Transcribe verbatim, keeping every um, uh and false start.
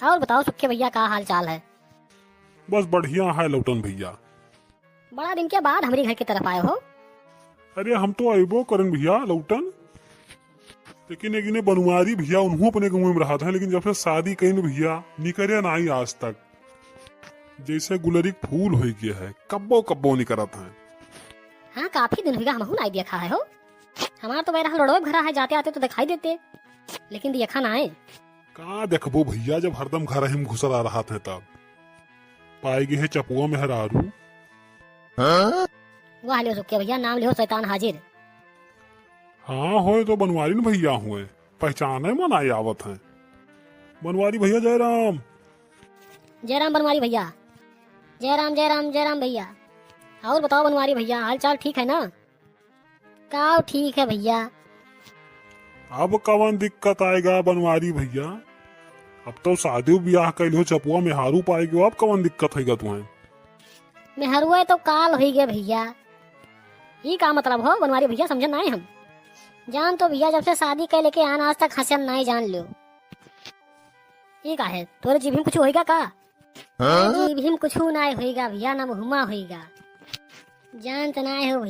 और बताओ सुक्खे भइया, का हाल चाल है? बस बढ़िया है लौटन भइया। बड़ा दिन के बाद हमरी घर की तरफ आए हो। अरे हम तो अइबो करन भइया लौटन, लेकिन एक इन्हें बनवारी भइया, उन्हों अपने गाँव में रहत हैं, लेकिन जब से शादी कइन भइया निकरे नाई आज तक। जैसे गुलरी क फूल होइ गया है, कब्बो कब्बो निकरत हैं। हाँ, काफी दिन होइगा, हमहू नाई देखा है हो। हमार तो बहरहाल रोडवे घरा है, जाते आते तो दिखाई देते, लेकिन देखा नाई। का देखबो भइया, जब हरदम घर ही में घुसरा रहत हैं तब। पाए गए है चपुआ मेहरारू। वाह लियो सुक्खे भइया, नाम लियो शैतान हाजिर। हाँ, होए तो बनवारी न भइया हुए, पहचाने में नाई आवत हैं। बनवारी भइया जय राम। जय राम बनवारी भइया। जय राम, जय राम, जय राम भइया। और बताओ बनवारी भइया, हाल चाल ठीक है ना? का ठीक है भइया। अब कवन दिक्कत आएगा बनवारी भइया? अब तो शादी ब्याह कइ लियो, चपुआ मेहारू पाए गयो, अब कवन दिक्कत होइगा तुम्हें? मेहरुआ तो काल होइगे भइया। ई का मतलब हो बनवारी भइया, समझे नाई हम। जान तो भइया, जब से शादी कइ लेके आन आज तक हंसन नाई जान लियो। ई का है, तोरे जीभ में कुछ होइगा का? हाँ? जीभ में कुछ नाई होइगा भइया, ना मुँह में होइगा। जान तो नाई हो भइया।